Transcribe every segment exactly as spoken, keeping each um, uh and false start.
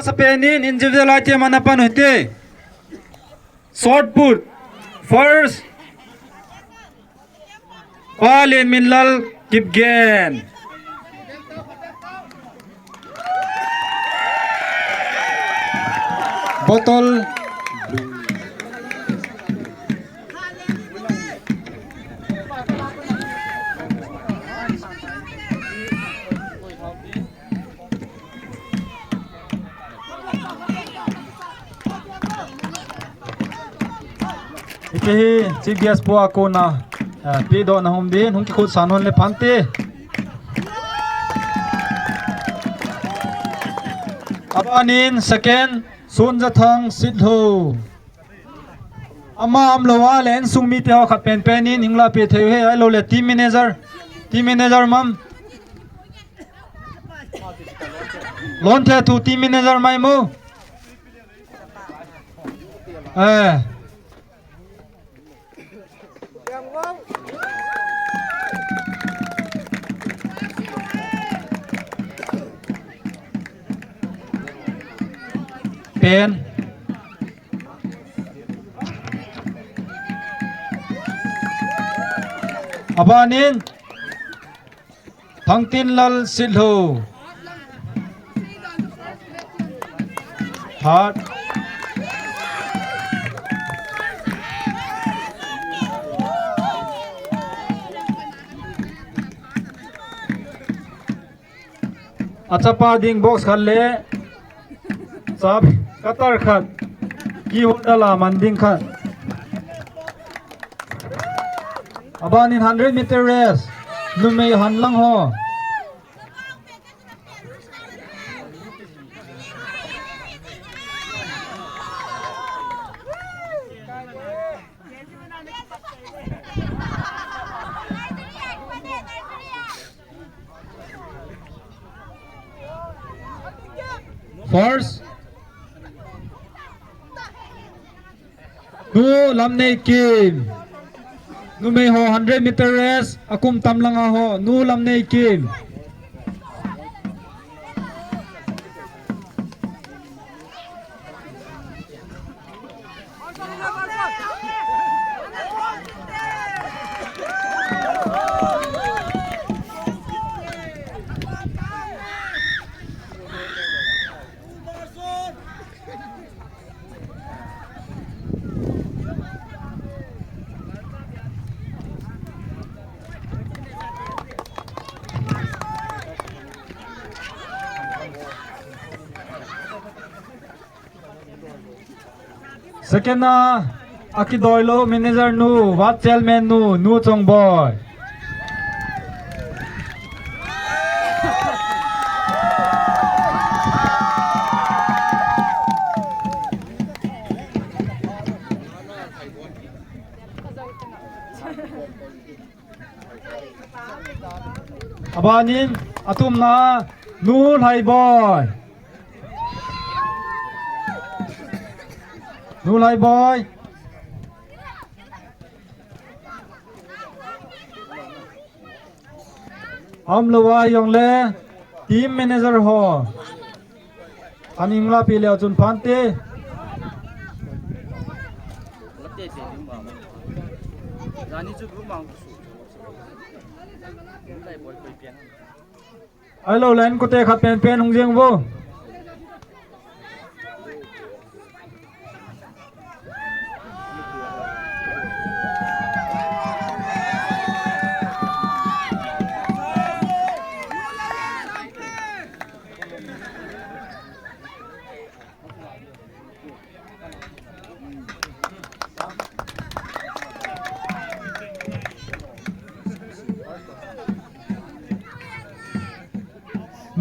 Sapenin individual item ana pan u hite. Shot put. First. Pa Lenminlal Kipgen. Bottle. Hiche hi Chief Guest pu a kona, eh, pedohna hung um din, hung kikhut san hon le phante. Abanin second, Sunjathang Sitlhou. Ama umlou a le insung mite ho khat penpen in hung lapi thei u hi, ahilou le team manager, team manager mam. Lon the tu team manager mai mo. Eh. Pen. Abanin. Thangtinlal Sitlhou. Third. Achapa ding box khat le Sap cutter khat. Kihon dala man ding khat. Abanin hundred meter race. Numei han lang ho. First. Nu Lamneikim. Numei ho hundred meter race, akum tam langa ho. Nu Lamneikim. Second a, akidoi lou, manager nu, ward chairman nu, Nu Chongboi. Abanin, atumna, Nu Lhaiboi. Nu Lhaiboi. Aumlou a jongle, team manager ho. Aning lapi leu chun phante. Ahilou le, inkote khat penpen hung jeng vo.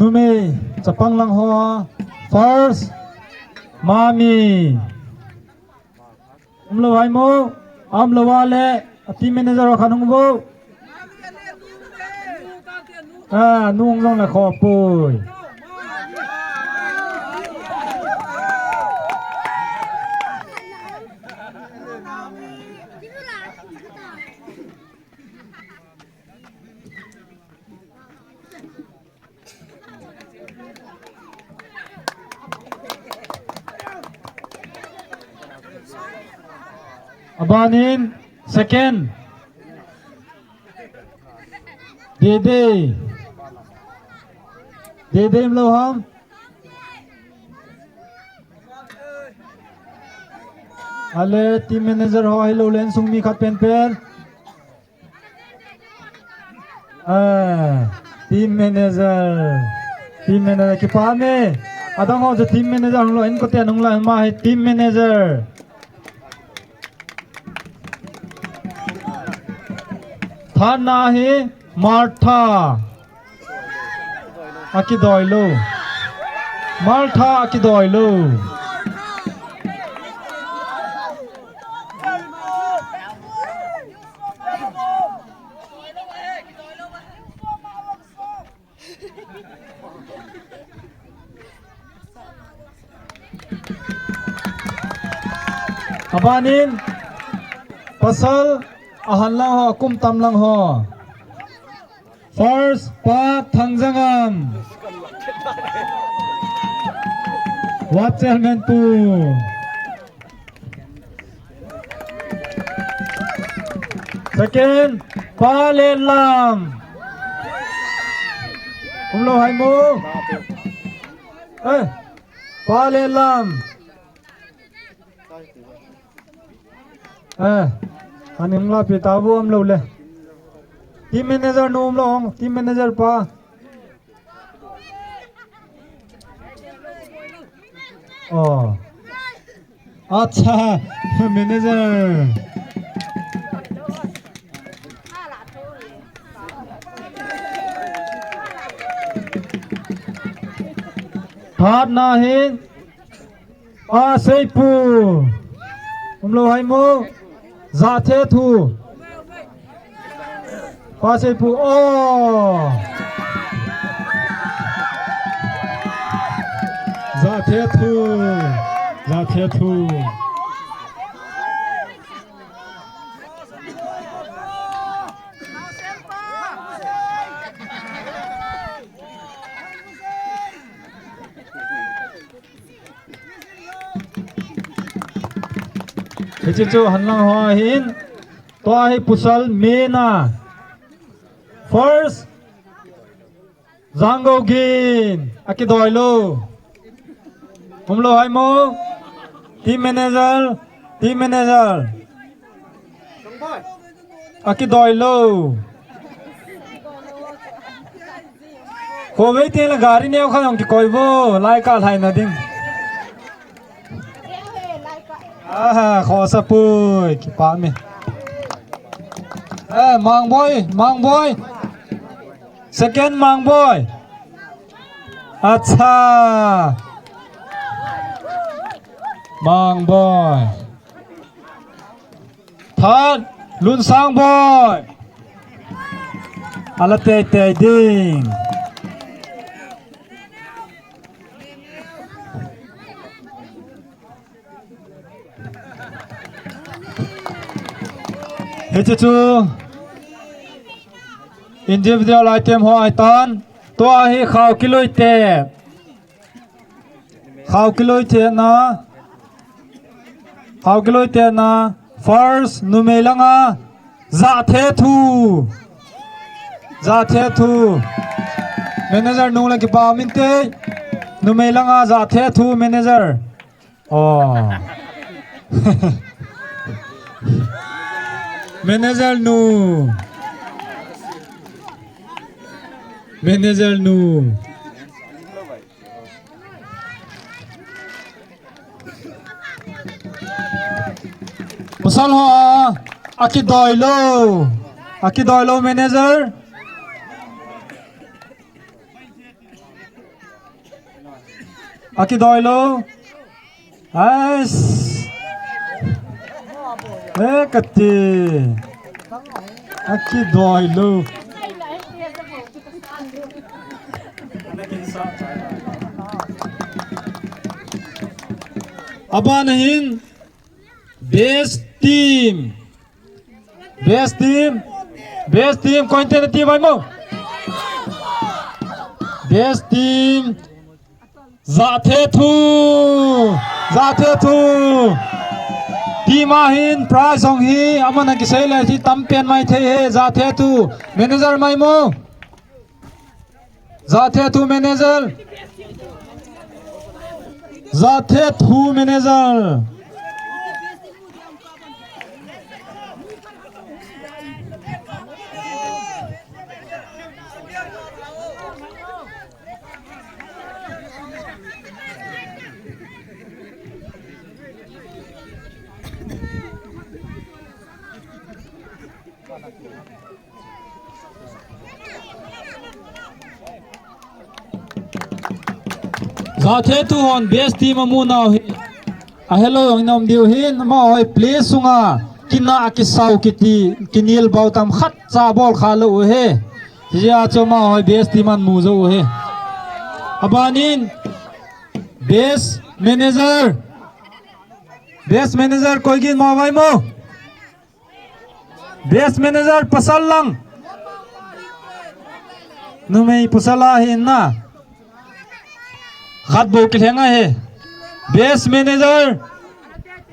Numei, chapang lang ho, first, Mami. Umlou hai mo, umlou a le, a team manager ho khat hung vo. A, nung jong le kho poi. Abanin second. Dede. Dede umlou ham. Ale team manager ho hilou le insung mi khat penpen. Ah, team manager. Team manager kipah e. Adang ho chu team manager hung lou, inkote hung lou, ama hi team manager. Third na hi Martha. Akidoi lou. Martha akidoi lou. Abanin pasal ahan lang ho, akum tam lang ho. First, Pa Thangjangam. Ward Chairman Pu. Second, Pa Lenlam. Umlou ham mo? Eh, Pa Lenlam. Eh, aning la pi ta bu umlou le. Team manager nu umlou ham, team manager pa. Oh. Acha, manager. Third na hi Pa Seipu. Umlou ham mo? Jathethu. Pa Seipu. Oh. Jathethu. Jathethu. Hiche chu hanlang ho ahin. Tua hi pasal main a. First, Janggo Gin, akidoi lou. Umlou ham mo? Team manager, team manager. Akidoi lou. Khovei teng le gari neo khat hung kikoi vo, lai kalhaina ding. Aha, khosa pui, kipah e. Eh, Mangboi, Mangboi. Second Mangboi. Acha. Mangboi. Third, Lunsangboi. Ala teitei ding. Hiche chu individual item ho ahitan. Tua hi khao kiloi te. Khao kiloi te na. Khao kiloi te na. First, numei langa. Jathethu. Jathethu. Manager nu le kipah inte. Numei langa Jathethu manager. Oh. Manager nu. Manager nu. Pasal ho a, akidoi lou. Akidoi lou manager. Akidoi lou. Ais. Eh, kati. Akidoi lou. Abana hin best team. Best team. Best team, koi inte nati uvem mo? Best team. Jathethu. Jathethu. T Team a hin prize jong hi aman akisei le hi tampen mai thei e. Jathe tu manager mai mo. Jathe tu manager. Jathe tu manager. Jathe tu hon best team amu nau hi. Ahelou jong in aum diu hin, amahoi play sunga kina kisau kiti, kinel bau tam khat cha bol kha lou u hi. Hijeh a chu amahoi best team amu jou u hi. Abanin best manager. Best manager koi gin ma vai mo. Best manager pasal lang. Numei pasal ahi na. Khat bou kilheng ahi. Best manager.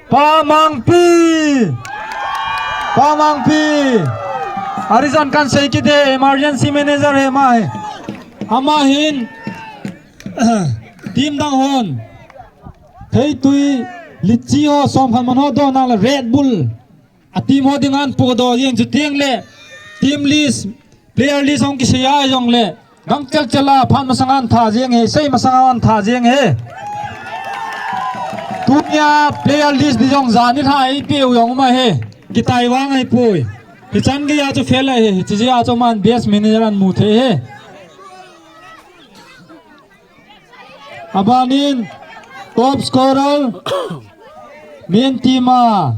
Pa Mangpi. Pa Mangpi. Arizan kan sei kit e, emergency manager hi ama hi. Ama hin team dang hon. Theitui, litchi ho, som khan man ho do nang le Red Bull. A team ho dinga ahin podoh jeng chu tieng le team list, player list hung kisei a jong le. Gangchel chel a phat masang a ahin tha jeng e, sei masang a ahin tha jeng e. Tunia player list di jong jan ni lha eipeh u jong um ahi. Kitai vang ahipoi. Hichan gei a chu fail ahi, hijeh a chu aman best manager ahin mu thei e. Abanin top scorer, main team a,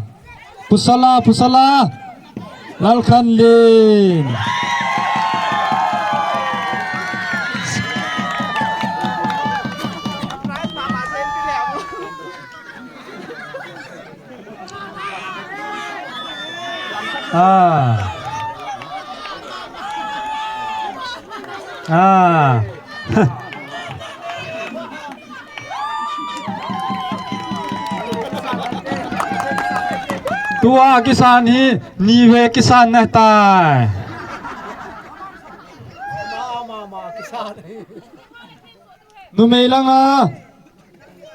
Pusala, Pusala, Lalkhanlen. Ah. Ah. Tua kisan hi, ni ve kisan na tai. Numei langa,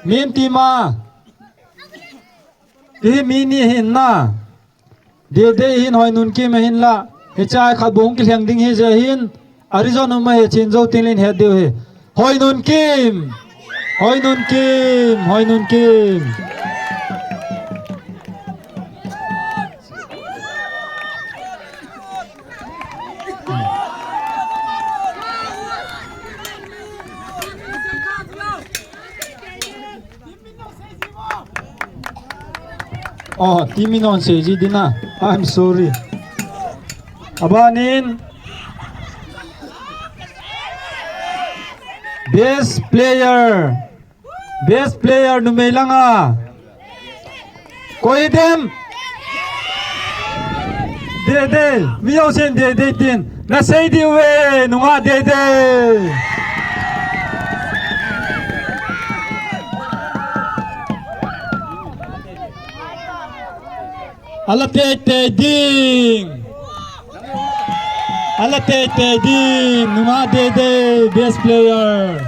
main team a. Hi mi ni hin na. Dede hin Hoinunkim ahin la. Hichai khat bou hung kilheng ding hi jeh hin. Arizan um ahi chin jou tin lin het diu hi. Hoinunkim. Hoinunkim. Hoinunkim. Oh, team in on seiji dina. I'm sorry. Abanin. Best player. Best player numei langa. Koi dem? Dede, mi jousen Dede tin. Na sei diu ve, nunga Dede. Ala teitei ding. Ala teitei ding. Nunga Dede, best player.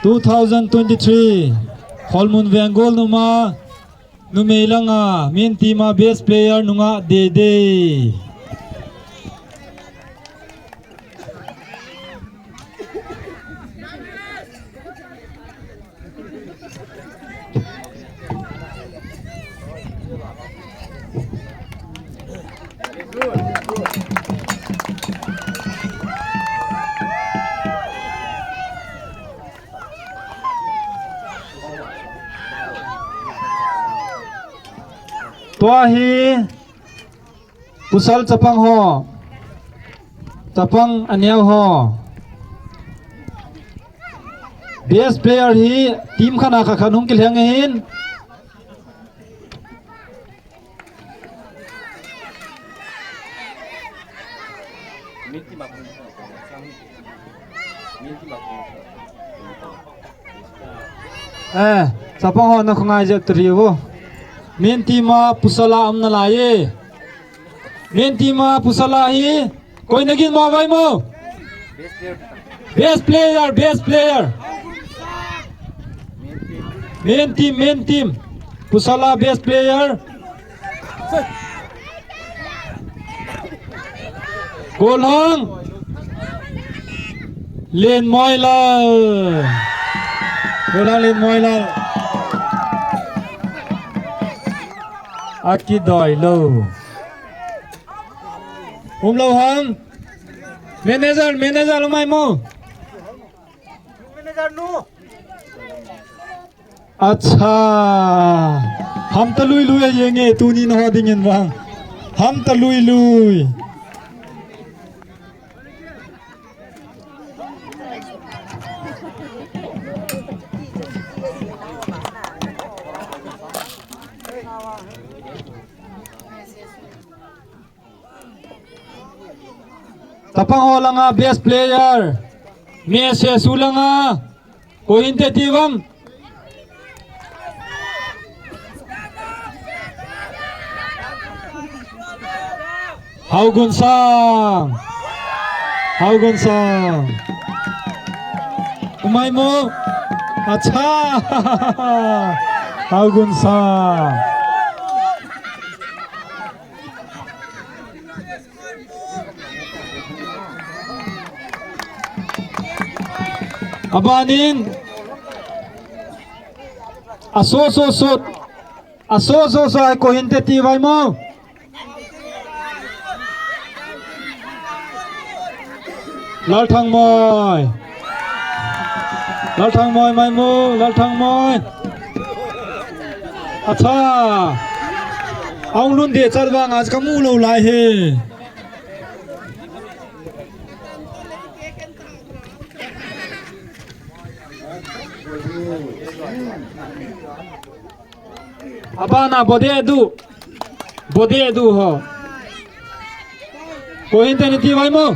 Two thousand twenty-three, Kholmun Veng Golnop a, numei langa, main team a best player nunga Dede. Tua hi Pusal chapang ho. Chapang aneo ho. Best player hi team khat a khat khat hung kilheng ahin. Eh, Tapang ho na khongai jep tari vo. Main team a Pusala um nalai e. Main team a Pusala hi. Koi nagin mo vai mo. Best player, best player. Main team, main team. Pusala best player. Gollhang. Lenmoilal. Gollhang Lenmoilal. Akidoi lou. Umlou ham. Manager, manager umai mo. Manager nu. Acha. Ham ta lui lui a yenge tuni na ho dingin vang. Ham ta lui lui. Tapang ho langa best player. Mese su langa. Ko hinte ti vam. Haugunsang. Haugunsang. Umai mo. Acha. Haugunsang. Abanin. Aso so so. Aso so so ai ko hinte ti vai mo. Lalthangmoi. Lalthangmoi mai mo, Lalthangmoi. Acha. Aung lun de chat vang a kamu lou lai he. Abana bode du. Bode du ho. Ko hinte nati vai mo.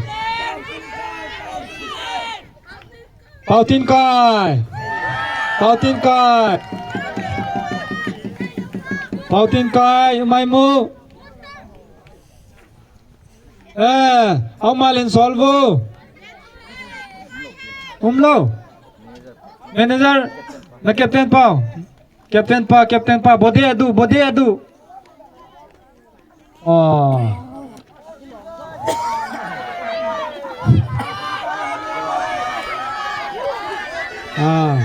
Pautin kai. Pautin kai. Pautin kai mai mo. Eh, au malin solvo. Umlo. Manager, na captain pau. Captain pa, captain pa, bode adu, bode adu. Oh. Ah.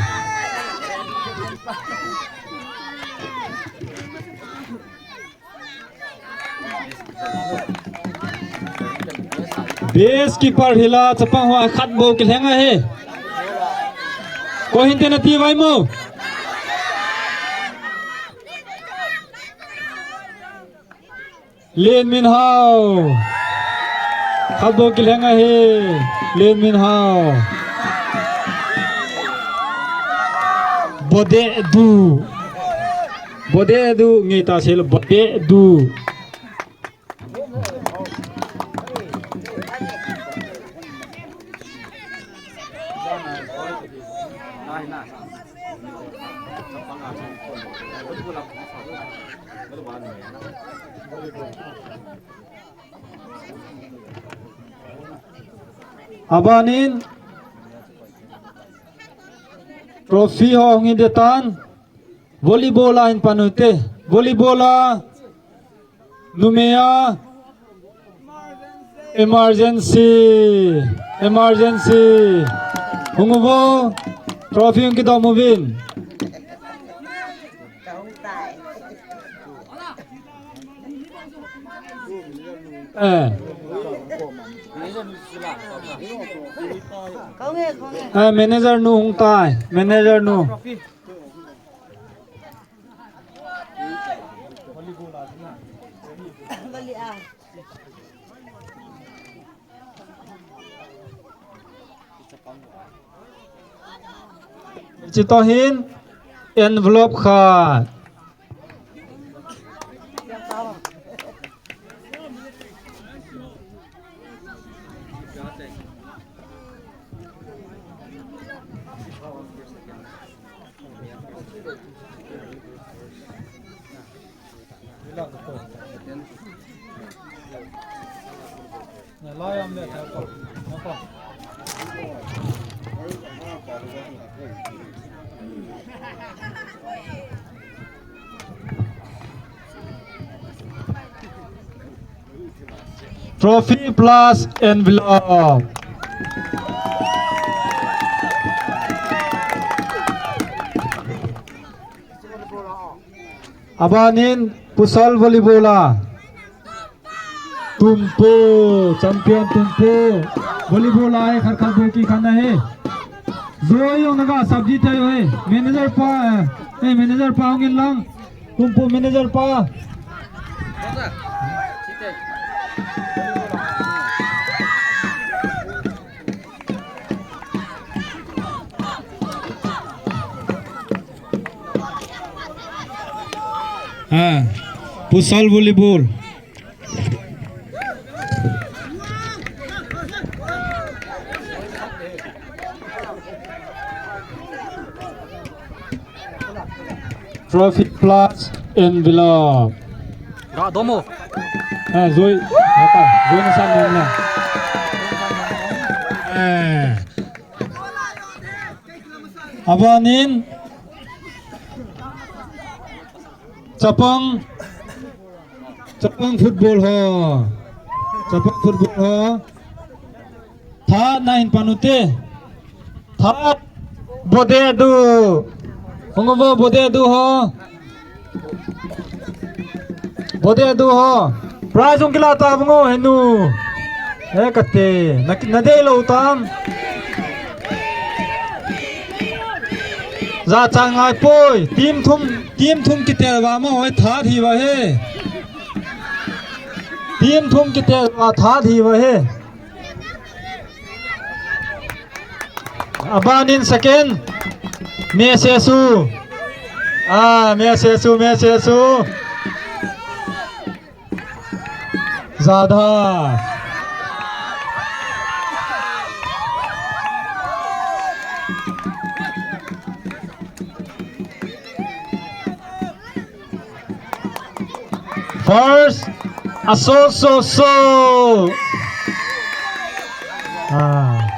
Best keeper hila chapang ho khat bou kilheng ahi. Ko hinte nati vai mo. Len Min Hao. Khat bou kilheng ahi. Len Min Hao. Bode du. Bode du ngi ta sel bode du. Abanin trophy ho hung hi de tan. Volleyball a hin pan u te. Volleyball a numei a. Emergency. Emergency. Hung uvo. Trophy hung kidom uvin. Eh. Eh, manager nu hung tai. Manager nu. Chitohin envelope khat. Trophy plus envelope. Abanin Pusal volleyball a Tumpu, champion Tumpu. Volleyball a hai khat khat bol kit khat na hi. Zoi jong naga sap ji thei uve. Manager pa, eh, eh, manager pa hung in lang. Tumpu manager pa. Ha, Pusal volleyball. Trophy plus envelope. Ga domo. Eh, zoi. Hata, zoi na sa na. Eh. Abanin Chapang, Chapang football ho. Chapang football ho. Tha na hin panute. Tha bode du. Hongo bode du ho. Bode du ho. Prize hung kila ta bungo henu. He kate. Na, na dei lou tam. Za chang ai poi. Team thum, team thum kitel va ma hoi that hi va he. Team thum kitel va that hi va he. Abanin second. Mesesu. Ah, Mesesu, Mesesu. Zadha. First, aso, so, so. Ah.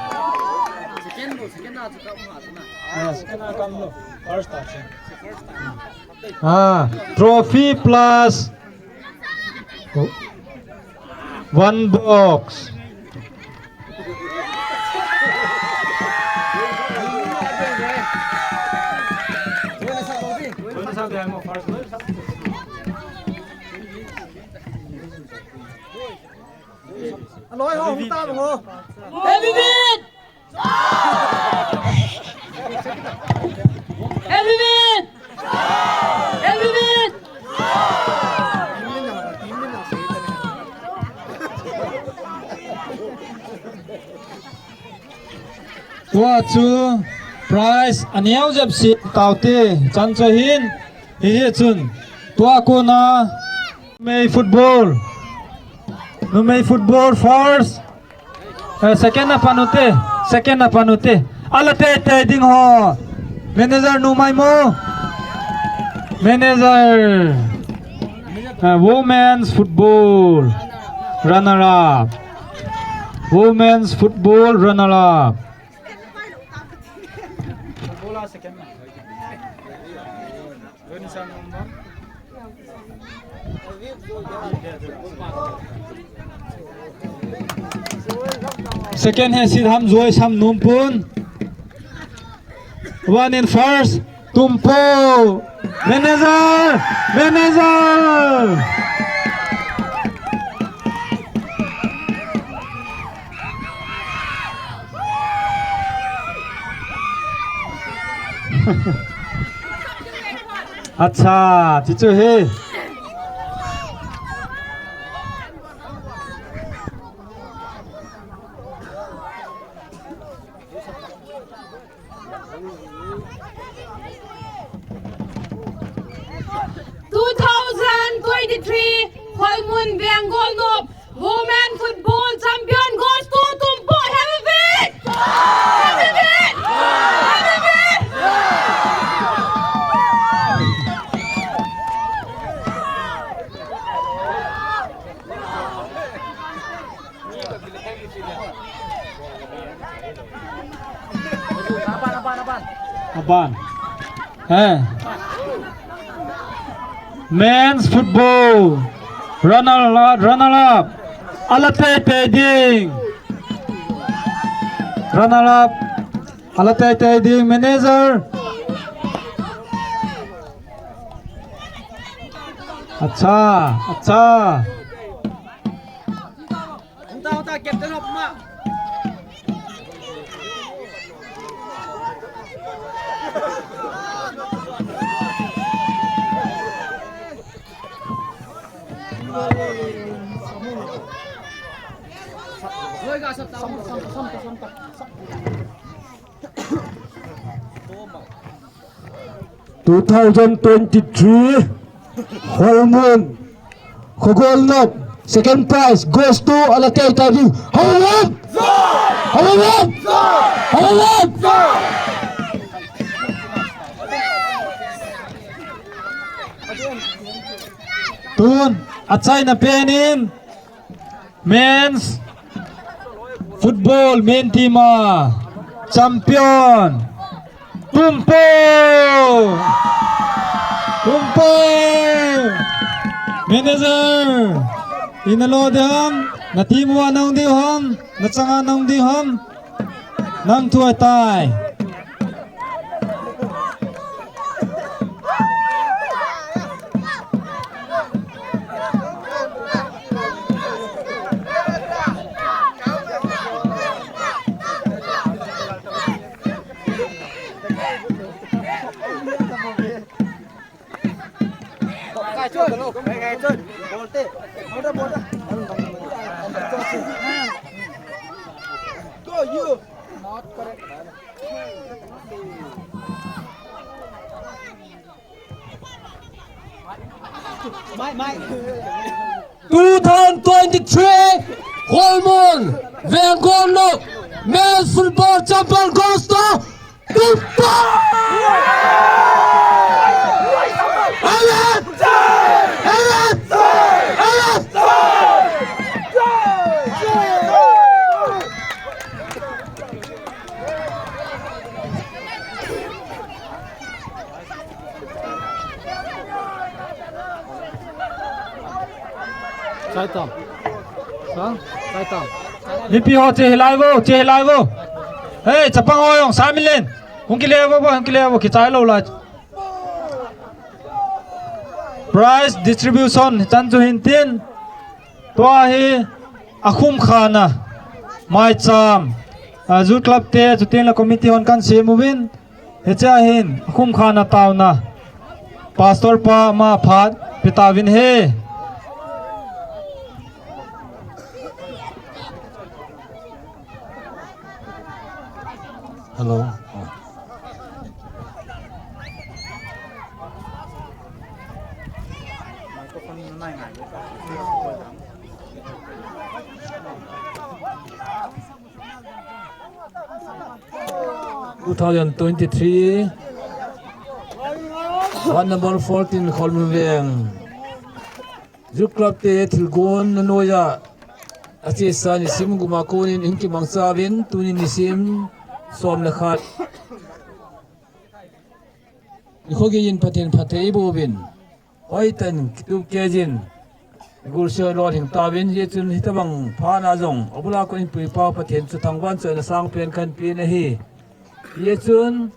Ah, second na kam lo. First touch. Ah, trophy plus one box. Aloi ho, hung ta mo. Heavyweight! Heavyweight! Heavyweight! Tua chu prize aneo jep si taute chan chu hin hi hi chun tua kona numei football, numei football first. Eh, second na panute, second na panute. Ala te te ding ho. Manager nu mai mo. Manager. Eh, women's football runner up. Women's football runner up. Second he sit ham zoi sam numpun. One in first, Tumpu. Manager! Manager! Acha, chichu he. Two thousand twenty-three Kholmun Bengal Nop Women Football Champion goes to Tumpu. Heavyweight! Heavyweight! Heavyweight! Ban. Eh. Men's football. Runner up, runner up. Ala teitei ding. Runner up. Ala teitei ding. Manager. Acha, acha. Hota, hota, captain of ma. Two thousand twenty-three Kholmun Khogolnop, second prize goes to Alateitari. Halawan! Halawan! Halawan! Tun, achaina penin, Men's football main team a champion Tumpo! Tumpo! Manager! Ina lo ding ham, na team a nang ding ham, na chang a nang ding ham. Nang thu atai. Two thousand twenty-three Kholmun Vengkol Nop Men's Football Champion goes to Tumpo! Chai tam. Ha? Chai tam. Mipi ho che hilai vo, che hilai vo. Hey, chapang ho jong, Samilen. Hung kile vo, hung kile vo, kichai lou lai. Prize distribution, chan chu hin tin. Tua hi, akhum khana. Maicham. A, Youth Club te, chuteng le committee hon kan sem uvin. Hiche a hin, akhum khana taona. Pastor pa ama phat, pe tauvin he. Hello. Oh. Two thousand twenty-three, ward number fourteen, Kholmun Veng Youth Club te thilgon na noiya, achesa nisim guma konin hung kimangcha uvin, tuni nisim som le khat. Nikho geiyin Pathen phatthei eiboh uvin. Hoitah in kitup keiyin, gulseh lolhing tauvin, hijeh chun hitobang phat a jong, abul a kon inpuipa Pathen chu thangvahna choina sangpen kahin pe ahi. Hijeh chun,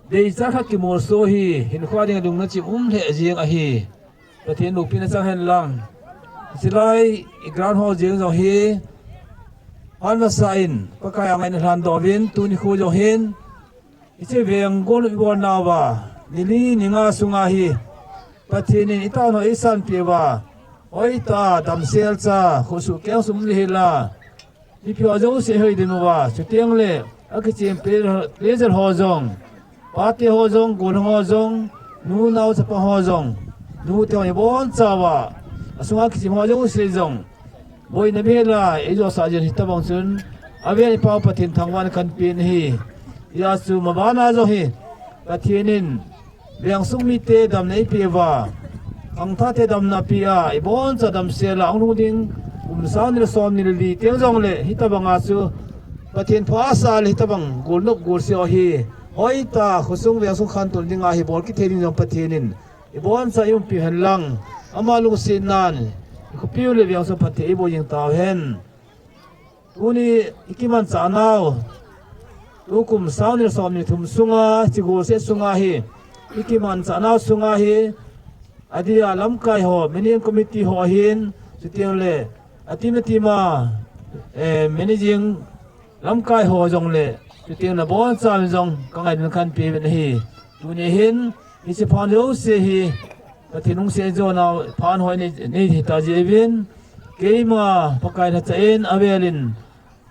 deicha khat kimolso hi, hinkho dinga lungna chim um lheh jeng ahi. Pathen loupina chang hen lang. Chulai, i ground ho jeng jong hi, phat masa in, Pakai a ngaina lhan doh uvin, tuni kho jong hin, Hiche Veng gol i bolnauva, ni li ni nga sunga hi, Pathen in i taona eisanpeh uva, hoitah a damsel cha, khosuh kengsum le hila, mipi ho jouse hoi diu va, chuteng le, akichem player ho jong, pate ho jong, gollhang ho jong, nu nao chapa ho jong, nute ho ibonchauva, asunga kichem ho jouse jong, boina bela, eijosah jeng hitobang chun, avel i Pau Pathen thangvahna kahin pe ahi. Hijeh chun mabana jong hi, Pathen in, Vengsung mite damna eipeh uva, khangthahte damna apeh a, iboncha damsel a hung lhung ding, kum sang ni le som ni le li teng jongle, hitobanga chu, Pathen pha asa le hitabang golnop golse ho hi hoitah khosung vengsung khantou dinga hi bol kit thei ding jong Pathen in iboncha eiumpi hen lang, ama lungsetnan ikhopiu le vengsung phatthei eiboh jing tauhen. Tuni ikimanchah nau, tukum sang ni le som ni thum sunga, hiche golset sunga hi, ikimanchah nau sunga hi, adia lamkai ho, managing committee ho ahin, chuteng le, ateam ateam a, eh, managing lamkai ho jong le, chuteng le abonchauvin jong kangaidam khanpeh uvin ahi. Tuni hin, hiche phat jouse hi, Pathen lungset jonau phat ho nei, nei hita jeh uvin, keima Pakai lhacha in avelin,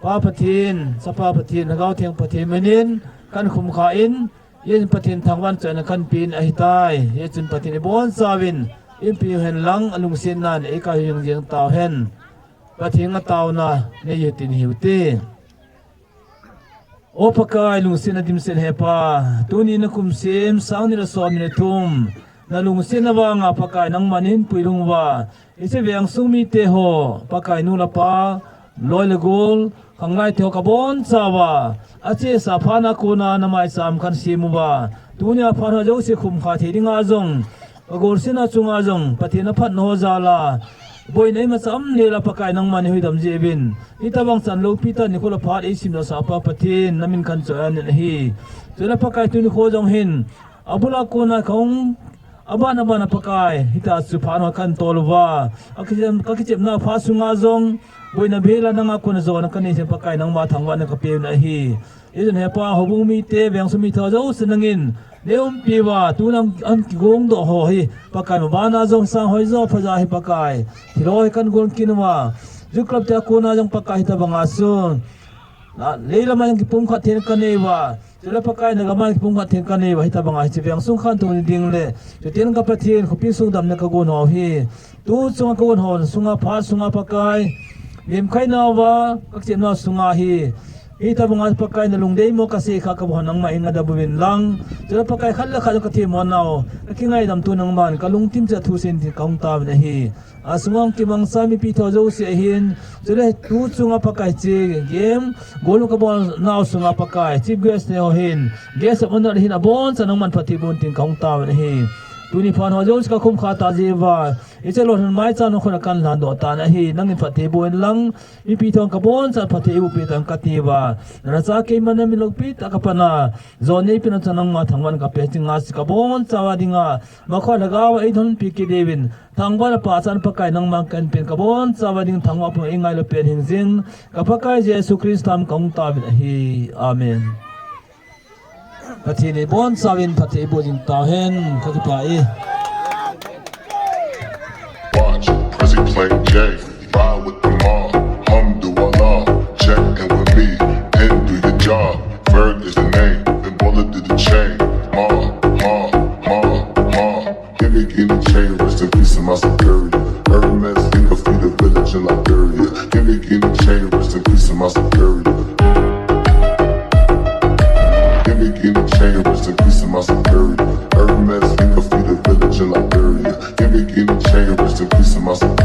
Pa Pathen, Chapa Pathen, Lhagao Theng Pathen min in kahin khumkha in, hijeh in Pathen thangvahna choina kahin pe in ahitai. Hichun Pathen ibonchauvin eiumpiu hen lang, alungsetnan eikaipi jing tauhen. Pathen a taona neiyu tin hiu hite. O Pakai, lungsetna dimset hepa, tuni nakum sim sang ni le som ni le thum, nalungsetna vanga Pakai nangman nahin puilhung uva, hiche vengsung mite ho, Pakai nu le pa, loi le gol, khanglai te ho kabonchauva, achesa phat a kona namaicham kahin sem uva, tunia phat ho jouse khumkha thei dinga jong, kagolsetna chunga jong, Pathen aphatna ho jal a, boina imacha umlou a Pakai nangman neihuhdam jeh uvin, hitabang chan loupi tah nikho le phat eisimdohsah Pa Pathen, namin kahin choi-at in ahi. Chule Pakai tuni nikho jong hin, abul a kona kahung, aban aban a Pakai, hitia chu phat ho kahin tol uva, kakichep, kakichepna phat sunga jong, boina bel a nanga kona jona kanei jeh in Pakai nangma thangvahna kapeuvin ahi. Hijeh in hepa, houbung mite, vengsung mite ho jouse nangin neiumpi uva, tuna ahin kigongdoh ho hi Pakai, mabana jong sang hoijo phajo hi Pakai, thil ho hi kahin gon kit uva, youth club te a kona jong Pakai hitabanga chu, na, leilama jong kipumkhat thei kanei uva, chule Pakai nagama jong kipumkhat thei kanei uva, hitabanga hiche vengsung khantou ni ding le, chuteng ka Pathen, khopi sung damna kagon ho hi, tu chunga kagon ho sunga, phat sunga Pakai, limkhainauva kakichepna sunga hi, hitabanga Pakai nalungdeimo kasei kha kabol nangma in ngaidah uvin lang, chule Pakai khat le khat kathemmo nau, kakingaidam tu nangman kalungthim cheh a thuseina tin kahung taovin ahi. Asunga kimangcha mipi te ho jouse ahin, chule tu chunga Pakai hiche game golnop kabol nau sunga Pakai, chief guest te ho hin, guest of honour hin aboncha nangman phatthei boh in tin kahung taovin ahi. Tuni phat ho jouse kakhumkha tah jeh uva, hiche lolhin maicham ho khut a kahin lhandoh tan ahi, nangin phatthei boh in lang, mipi te ho kaboncha phatthei eiboh peh tan kati uva, nalhacha keima namin loupi tah a kapan a, jon neipeh na chun nangma thangvahna kape, chinga chu kabonchauva dinga, makhoa lhagao a eidonpi kit diuvin, thangvahna pachatna Pakai nangma kahin pen, kabonchauva ding thangvah pum eingailou pen hing jing, ka Pakai Jesu Christa min kahung taovin ahi. Amen. Pathen in ibonchauvin phatthei eiboh jing tauhen, kakipah e. Watch, Prezi playing J. Ride with the mob, Hamdulillah, check in with me, and do your job. Ferg is the name, and Baller did the chain. Mob, mob, mob, mob. Give me, give me chain, rest in peace of my superior. Hermes, think of the village in Liberia. Give me, give me chain, rest in peace of my superior. Give me, give me chain, rest in peace of my superior. Hermes, think of the village in Liberia. Give me, give me chain, rest in peace of my superior.